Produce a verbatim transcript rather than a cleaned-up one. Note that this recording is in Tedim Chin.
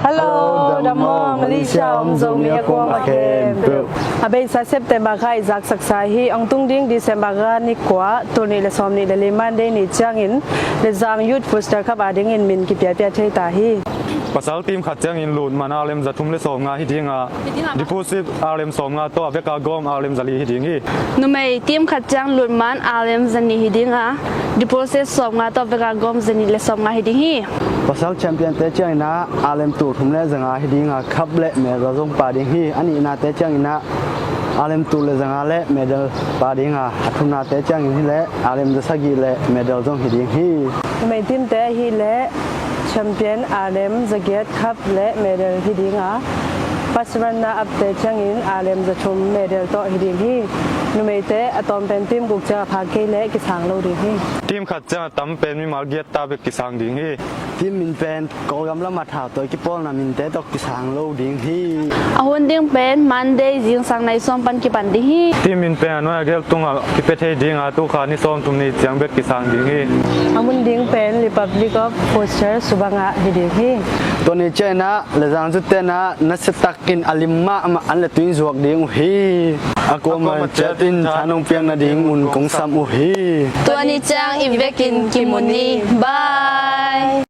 Hello, dam maw, Malaysia om Zomi a kuamah khempeuh. A beisa September kha i zaksaksa hi. Hong tung ding December kha ni kua, tul nih le sawm nih le li Monday ni ciangin Lezang Youth Futsal Cup a dingin min kipiapia thei ta hi. Pasal team khat ciangin lutman R M za thum le sawm nga hi ding a, deposit R M sawm nga tawh a veka gawm R M za li hi ding hi. Numei team khat ciang lutman R M za nih hi ding a, deposit sawm nga tawh a veka gawm za nih le sawm nga hi ding hi. Pasal champion te ciangin ah R M tul thum le za nga hi ding a, cup le medal zong pia ding hi. A nihna te ciangin ah R M tul le za nga le medal pia ding a, a thumna te ciangin hi le R M za sagih le medal zong hi ding hi. Numei team te hi le champion R M za giat, cup le medal hi ding a, first runner up te ciangin R M za thum medal tawh hi ding hi. Numei te a tawm pen team guk ciang a phak kei le kisang lo ding hi. Team khat ciang a tam pen mimal giat ta bek kisang ding hi. Team min pen Kawlgam lam a thau tawi kipawlna min te tawh kisang lo ding hi. A hun ding pen Monday zingsang nai sawm pan kipan ding hi. Team min pen a nuai a gel tungah kipia thei ding a, tu kha ni sawm thum ni ciang bek kisang ding hi. A mun ding pen Republic of Futsal Subang ah hi ding hi. Tua ni ciangin ah Lezang Youth te'n ah nasia takin a lim mahmah an le tuin zuak ding uh hi. A kuamah ciat in tha nong piak nadingun kong sam uh hi. Tua ni ciang i vekin kimu ni. Bye.